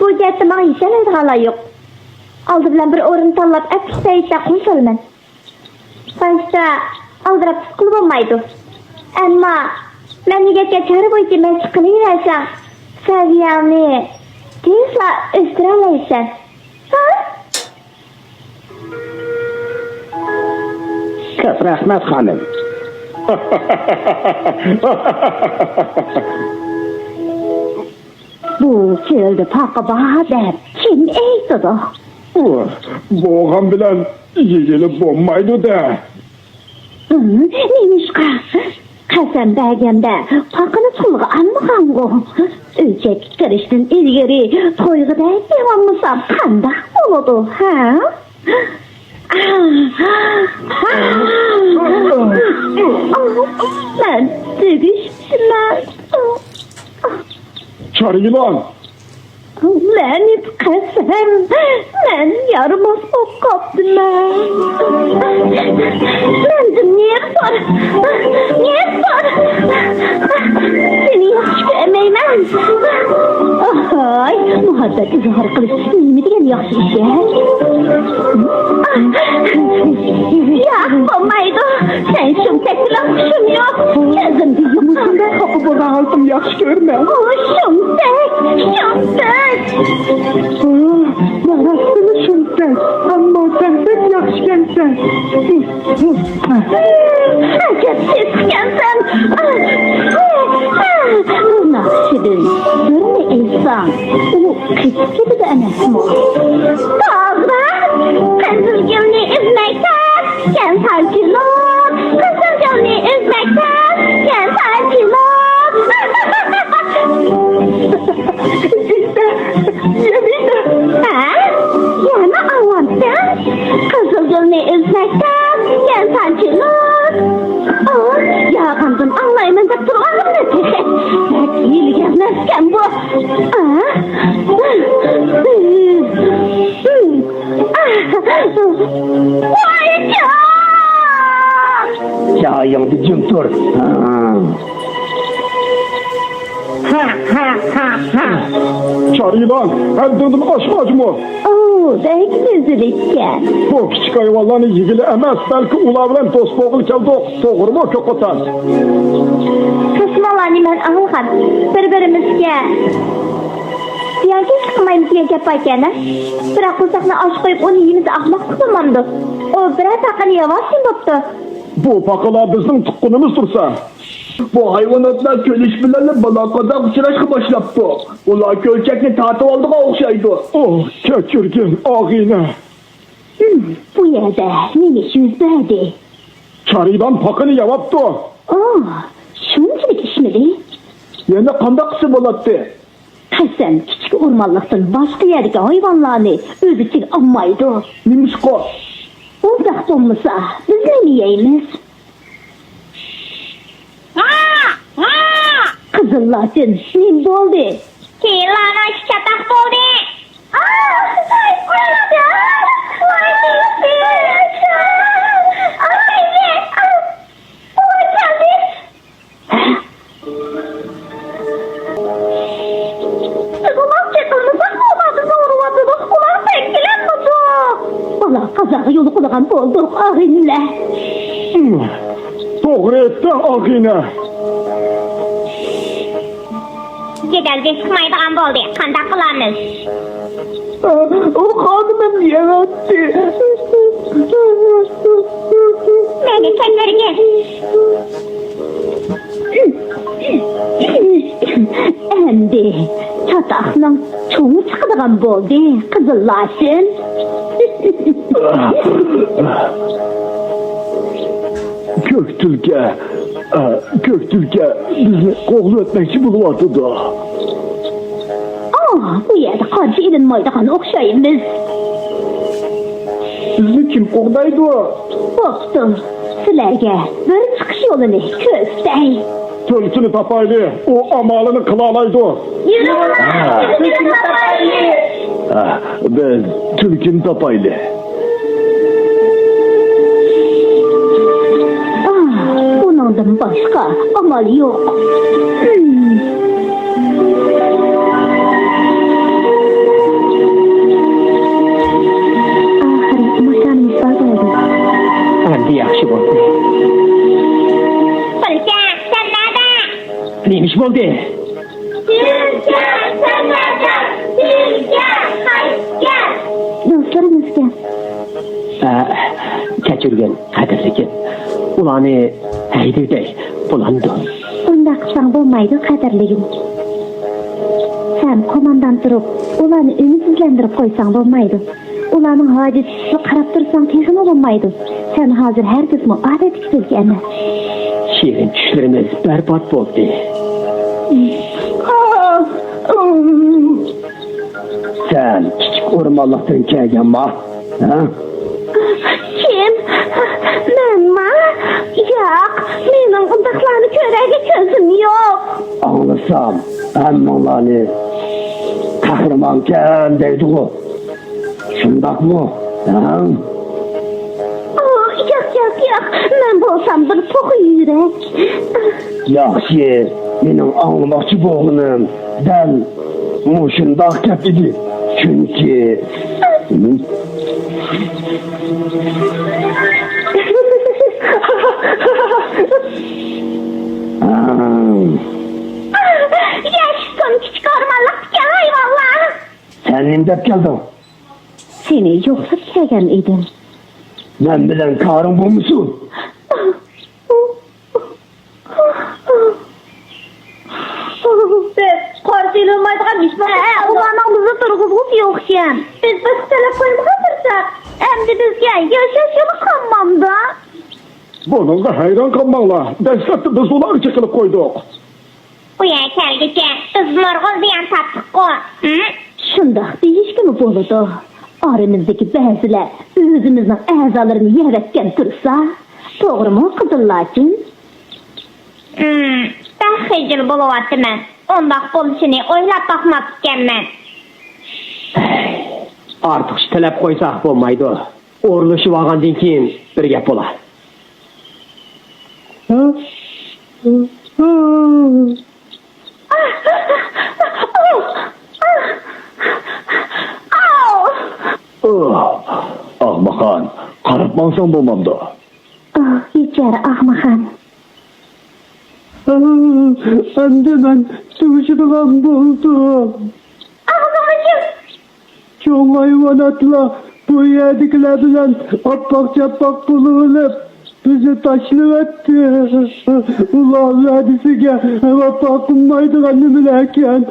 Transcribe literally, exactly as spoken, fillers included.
بۇ جەھەتتە ماڭا يېتەلەيدىغانلار يوق. ئالدى بىلەن بىر ئورۇن تاللاپ، ئەپلىك سەۋىيىدە قول سالىمەن. باشتا ئالدىراپ تۇتقىلى بولمايدۇ. ئەمما مەن ئۆگەتكەن چارە بويىچە مەشىق قىلىۋەرسەڭ، سەۋىيەڭنى تېزلا ئۆستۈرەلەيسەن. ھە؟ كۆپ رەھمەت، خانىم. بۇ چۆلدە پاقا بار دەپ كىم ئېيتىدۇ؟ ئۇ، بولغان بىلەن يېگىلى بولمايدۇ-دە. ھىم، نېمىشقا؟ قەسەم بەرگەندە پاقىنى سۇلغا ئالمىغانغۇ؟ ئۆلچەككە كىرىشتىن ئىلگىرى تويغۇدەك يەۋالمىسام قانداق بولىدۇ، ھە؟ مەن تۈگىشىپتىمەن. چارە يىلان! لەنەت قەسەم! مەن يارىماس بولۇپ قاپتىمەن. مەندىن نېرى سور! نېرى سور! سېنى ياخشى كۆرمەيمەن. ئاي، مۇھەببەت ئىزھار قىلىش نېمە دېگەن ياخشى ئىش-ھە؟ ياق، بولمايدۇ. سەن شۇمتەك بىلەن خۇشۇم يوق. كۆزۈمدە يوق. مۇشۇنداق خاپا بولغان ھالىتىمنى ياخشى كۆرمەڭ. ئۇ شۇمتەك، شۇمتەك. ئاھ، مەن راستتىنلا شۇمتەك. ئەمما سەن بەك ياخشىكەنسەن. ئەجەب سېسىقكەنسەن. بۇ ناخشىدىن بىرنى ئېيتساڭ، ئۇ قېچىپ كېتىدۇ ئەمەسمۇ؟ توغرا، قىزىلگۈلنى ئۈزمەكتە، كەلسەڭچىلۇق، قىزىلگۈلنى ئۈزمەكتە، كەلسەڭچىلۇق. زىنتە، زىنتە. ھە؟ يەنە ئاڭلامسەن؟ قىزىلگۈلنى ئۈزمەكتە، كەلسەڭچىلۇق. ئاھ، ياغاندىن ئاڭلايمەن دەپ تۇرغانلىقىنى تېخى. بەك ھىيلىگەر نەرسىكەن بۇ. ئاھ. ۋايجان! جايىڭدا جىم تۇر. ھا، ھا، ھا، ھا. چارە يىلان، ھەددىڭدىن ئاشماجمۇ؟ ئۇ، بەك گۈزەل ئىكەن. بۇ كىچىك ھايۋانلارنى يېگىلى ئەمەس، بەلكى ئۇلار بىلەن دوست بولغىلى كەلدۇق. توغرىمۇ، كۆكقوتان؟ قىسمالارنى مەن ئاڭلىغان. بىر-بىرىمىزگە زىيانكەشلىك قىلمايمىز دېگەن گەپ باركەن-ە. بىراق، قورساقنى ئاچ قويۇپ، ئۇنى يېمىسە ئاخماقلىق بولمامدۇ؟ ئۇ بىرەر پاقىنى يەۋالسۇن بوپتۇ. بۇ پاقىلار بىزنىڭ تۇغقىنىمىز تۇرسا. بۇ ھايۋاناتلار كۆرۈش بىلەنلا بالا-قازاغا ئۇچراشقا باشلاپتۇ. ئۇلار كۆلچەكنى تارتىۋالىدىغان ئوخشايدۇ. ئوھ، كەچۈرگىن، ئاغىنە. ھىم، بۇ يەردە نېمە ئىش يۈز بەردى؟ چارە يىلان پاقىنى يەۋاپتۇ. ئوھ، شۇنچىلىك ئىشمىدى؟ يەنە قانداق قىلسا بولاتتى؟ قەسەم، كىچىك ئورمانلىقتىن باشقا يەردىكى ھايۋانلارنى ئۆز ئىچىگە ئالمايدۇ. نېمىشقا؟ ئۇنداق بولمىسا، بىز نېمە يەيمىز؟ قىزىللاچىن، نېمە بولدى؟ كېيىنلارنىڭ ئىشى چاتاق بولدى. بۇلار چېقىلمىساق بولمايدۇ، زورىۋاتىدۇ. ئۇلار بەك كېلەمدۇ؟ بالا قازاغا يولۇقىدىغان بولدۇق، ئاغىنىلەر. توغرا ئېيتتىڭ، ئاغىنە. جېدەل بېسىقمايدىغان بولدى. قانداق قىلارمىز؟ ئۇ خانىمىم يەۋەتتى. مەيلى، كەتمەيلى. ئەمدى چاتاقنىڭ چوڭى چىقىدىغان بولدى، قىزىللاشىن. كۆك تۈلكە، ئا، كۆك تۈلكە بىزنى قوغلىۋەتمەكچى بولۇۋاتىدۇ. ئاھ، بۇ يەردە قارشى ئېلىنمايدىغان ئوخشايمىز. بىزنى كىم قوغدايدۇ؟ بوپتۇ، سىلەرگە بىر چىقىش يولىنى كۆرسىتەي. تۈلكىنى تاپايلى، ئۇ ئامالىنى قىلالايدۇ. يۈرۈڭلار، تۈلكىنى تاپايلى. ھە، بىز تۈلكىنى تاپايلى. ئاھ، بۇنىڭدىن باشقا ئامال يوق. ھىم. كەتتى. تۈلكە، سەن نەدە؟ تۈلكە، قايتىپ كەل. دوستلىرىم ئۆسكەن. ئە، كەچۈرگىن، قەدىرلىكىم. ئۇلارنى ھەيدىۋېتەي، بولامدۇ؟ ئۇنداق قىلساڭ بولمايدۇ، قەدىرلىكىم. سەن قوماندان تۇرۇپ، ئۇلارنى ئۈمىدسىزلەندۈرۈپ قويساڭ بولمايدۇ. ئۇلارنىڭ ھاجەتسىزلىكىگە قاراپ تۇرساڭ تېخىمۇ بولمايدۇ. سەن ھازىر ھەرگىزمۇ ئادەتتىكى تۈلكە ئەمەس. شېرىن چۈشلىرىمىز بەربات بولدى. سەن كىچىك ئورمانلىقتىن كەلگەنما؟ ھە؟ كىم؟ مەنما؟ ياق، مېنىڭ ئۇنداقلارنى كۆرەرگە كۆزۈم يوق. ئاڭلىسام، ھەممىڭلارنى قەھرىمانكەن دەيدىغۇ. شۇنداقمۇ؟ ھە؟ ئو، ياق، ياق، ياق. مەن بولسام بىر توخۇ يۈرەك. ياخشى، مېنىڭ ئاڭلىماقچى بولغىنىم دەل مۇشۇنداق گەپ ئىدى. چۈنكى ياشىسۇن كىچىك ئورمانلىقتىكى ھايۋانلار! سەن نېمە دەپ كەلدىڭ؟ سېنى يوقلاپ كەلگەن ئىدىم. مەن بىلەن كارىڭ بولمىسۇن. بىز قارشى ئېلىنمايدىغان مېھمان. ھە، ئۇلارنىڭ بىزنى تۇرغۇزغۇسى يوق ئىكەن. بىز باشقا تەلەپ قويمىغان تۇرساق، ئەمدى بىزگە ياشاش يولى قالمامدۇ؟ بۇنىڭغا ھەيران قالماڭلار. دەسلەپتە بىز ئۇلارغا چېقىلىپ قويدۇق. بۇ يەرگە كەلگۈچە بىز نۇرغۇن زىيان تارتتۇققۇ. ھە؟ شۇنداق دېيىشكىمۇ بولىدۇ. ئارىمىزدىكى بەزىلەر ئۆزىمىزنىڭ ئەزالىرىنى يەۋەتكەن تۇرسا، توغرىمۇ، قىزىللاچىن؟ ھىم، بەك خىجىل بولۇۋاتىمەن. ئۇنداق بولۇشىنى ئويلاپ باقماپتىكەنمەن. ئارتۇقچە تەلەپ قويساق بولمايدۇ. ئورۇنلىشىۋالغاندىن كېيىن بىر گەپ بولا. ئاغمىخان، قاراپ ماڭساڭ بولمامدۇ؟ ئاھ، بىچارە ئاغمىخان. ئەمدى مەن سۆڭىشىدىغان بولدۇم. ئاغزىڭنى ئاچ! چوڭ ھايۋاناتلار بۇ يەردىكىلەر بىلەن ئاپپاق-چاپپاق بولۇۋېلىپ، بىزنى تاشلىۋەتتى. ئۇلار ۋەدىسىگە ۋاپا قىلمايدىغان نېمىلەركەن؟